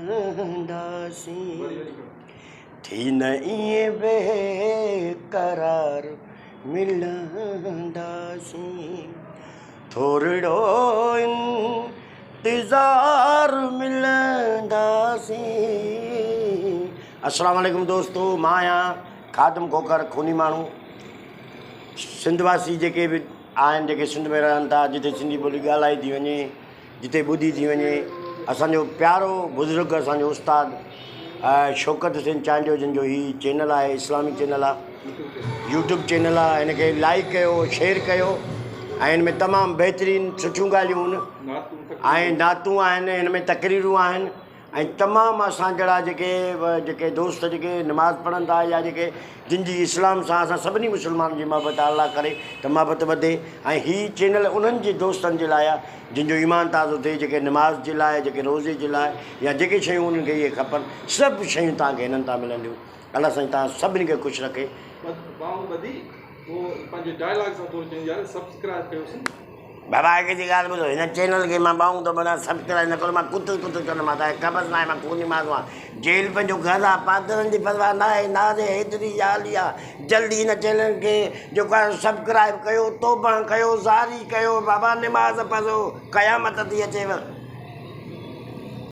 ملنداسين. ٿي نه ائين بي قرار ملنداسين. ٿورڙو انتظار ملنداسين. السلام عليڪم دوستو مان آهيان خادم کوکر خوني ماڻهو سنڌ واسي جيڪي به آهن جيڪي سنڌ ۾ رهن ٿا جتي سنڌي ٻولي ڳالهائي ٿي وڃي جتي ٻڌي ٿي وڃي اسان جو پيارو بزرگ اسان جو استاد شوڪت حسين چانڊيو جن جو هي چينل آهي اسلامي چينل آهي يوٽيوب چينل آهي هن کي لائڪ ڪيو شيئر ڪيو ۽ هن ۾ تمام بهترين سٺيون ڳالهيون آهن ۽ نعتون آهن هن ۾ تقريرون آهن ۽ تمام اسان جهڙا جيڪي جيڪي دوست جيڪي نماز پڙهن ٿا يا جيڪي جن جي اسلام سان اسان سڀني مسلمانن جي محبت آهي الله ڪري ته محبت وڌي ۽ هي چينل انهن جي دوستن جي لاء آهي جن جو ايمان تازو ٿئي جيڪي نماز جي لاء جيڪي روزي جي لاء يا جيڪي شيون انهن کي اهي کپن سڀ شيون توهان کي هنن تان ملنديون الله سائين توهان سڀني کي خوش رکي. ٻانهون ٻڌي پوء پنهنجي ڊائلاگ سان ٿورو چئين يار سبسڪرائب ڪيوسين. بابا هڪ جي ڳالهه ٻڌو هن چينل کي مان ٻانهون ٿو ٻڌان سبسڪرائب نه ڪرو مان ڪتر ڪتر ڪندومان توهان کي خبر ناهي مان خوني ماڻهو آهيان جيل پنهنجو گهر آ پادرن جي پرواهه ناهي ناز حيدري يا علي آ جلدي هن چينل کي جيڪو آهي سبسڪرائب ڪيو توبه ڪيو زاري ڪيو بابا نماز پڙهو قيامت ٿي اچيو.